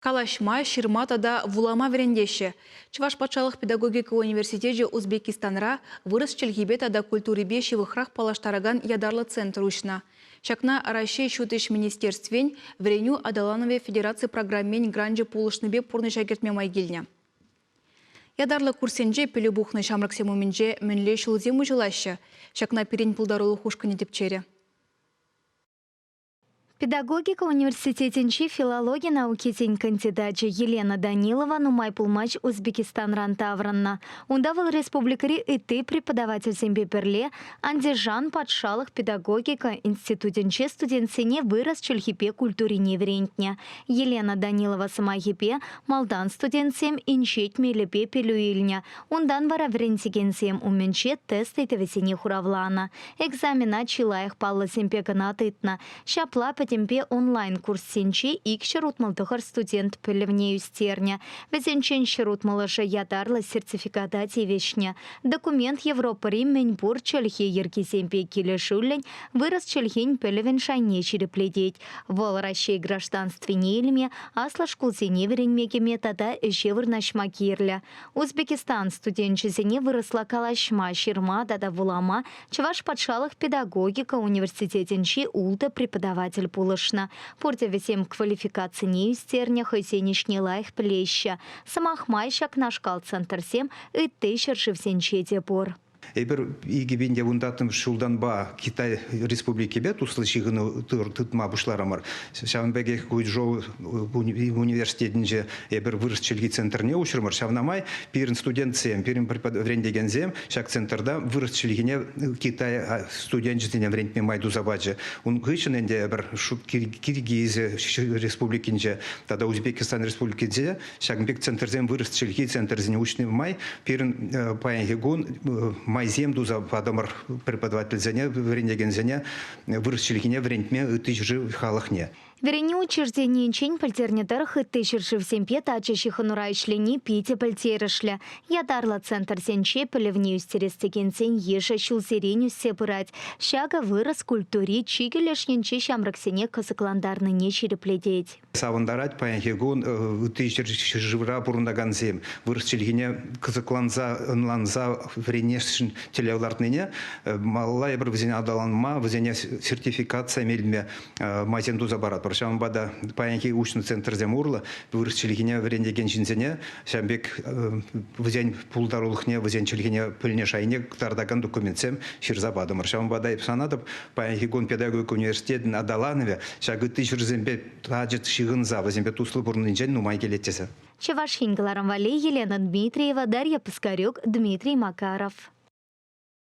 Калаҫма, ҫырма тата вулама вӗрентеҫҫӗ. Чӑваш патшалӑх педагогика университечӗ Узбекистанра вырӑс чӗлхипе тата культурипе ҫывӑхрах паллаштаракан ятарлӑ центр уҫнӑ. Ҫакна Раҫҫей Ҫут ӗҫ министерствин Вӗренӳ аталанӑвӗ федераци программин гранчӗ пулӑшнипе пурнӑҫа кӗртме май килнӗ. Ятарлӑ курссенче пӗлӳ пухнӑ ҫамрӑксем умӗнче мӗнле ҫулсем уҫӑлаҫҫӗ? Ҫакна пирӗн пултарулӑх ушкӑнӗ тӗпчерӗ. Педагогика университетӗнчи филологи наукисен кандидачӗ Елена Данилова нумай пулмасть Узбекистанран таврӑннӑ. Унта вӑл республикӑри ытти преподавательсемпе пӗрле Андижан патшалӑх педагогика институтӗнче студентсене вырӑс чӗлхипе культурине вӗрентнӗ. Елена Данилова сӑмахӗпе, малтан студентсем инҫет мелӗпе пӗлӳ илнӗ, унтан вара вӗрентекенсем умӗнче тест ыйтӑвӗсене хуравланӑ. Экзамена чи лайӑх паллӑсемпе кӑна тытнӑ. Ҫапла пӗтӗмпе онлайн-курссенче 269 студент пӗлӗвне ӳстернӗ. Вӗсенчен 160-ӑшӗ ятарлӑ сертификата тивӗҫнӗ. Документ Европӑри мӗнпур чӗлхе йӗркисемпе килӗшӳллӗн вырӑс чӗлхин пӗлӗвӗн шайне ҫирӗплетет. Вӑл Раҫҫей гражданствине илме, аслӑ шкулсене вӗренме кӗме тата ӗҫе вырнаҫма кирлӗ. Узбекистан студенчӗсене вырӑсла калаҫма, ҫырма тата вулама Чӑваш патшалӑх педагогика университетӗнчи ултӑ преподаватель пулӑшнӑ. Пурте вӗсем квалификацине ӳстернӗ, хӑйсен ӗҫне лайӑх пӗлеҫҫӗ. Сӑмах май, ҫакнашкал центрсем ытти ҫӗршывсенче те пур. Эпир 2014 ҫултанпа Китай Республикипе туслӑ ҫыхӑну тытма пуҫларӑмӑр. Ҫавӑн пекех Гуйчжоу университетӗнче эпир вырӑс чӗлхи центрне уҫрӑмӑр. Ҫавна май пирӗн студентсем, пирӗн вӗрентекенсем ҫак центрта вырӑс чӗлхине Китай студенчӗсене вӗрентме май туса пачӗ. Ун хыҫҫӑн ӗнтӗ эпир Киргизи Республикинче тата Узбекистан Республикинче Ҫакӑн пек центрсем вырӑс чӗлхи центрӗсене уҫнӑ май пирӗн паянхи кун майсем туса патӑмӑр преподавательсене, вӗрентекенсене вырӑс чӗлхине вӗрентме ытти ҫӗршыв халӑхне. Вӗренӳ учрежденийӗнчен пӗлтернӗ тӑрӑх ытти ҫӗршывсемпе тачӑ ҫыхӑнура ӗҫлени питӗ пӗлтерӗшлӗ. Ятарлӑ центрсенче пӗлӗвне ӳстерес текенсен йышӗ ҫулсерен ӳссе пырать. Ҫакӑ вырӑс культури чикӗ леш енчи ҫамрӑксене кӑсӑклантарнине ҫирӗплетет. Савӑнтарать паянхи кун ытти ҫӗршывра пурӑнакансем вырӑс чӗлхине кӑсӑкланса, ӑнланса вӗренесшӗн тӗллев лартнине, малалла эпир вӗсене аталанма, вӗсене сертификаци илме майсем туса паратпӑр. Ҫавӑнпа та паянхи уҫнӑ центрсем урлӑ вырӑс чӗлхине вӗрентекен ҫынсене ҫавӑн пек вӗсен пултарулӑхне, вӗсен чӗлхине пӗлнӗ шайне кӑтартакан документсем ҫырса патӑмӑр. Ҫавӑнпа та эп шанатӑп, паянхи кун педагогика университетӗн аталанӑвӗ ҫак ытти ҫӗрсемпе тачӑ ҫыхӑнса вӗсемпе туслӑ пурӑннинчен нумай килет тесе. Чӑваш Ен кӑларӑм валли Елена Дмитриева, Дарья Пискарюк, Дмитрий Макаров.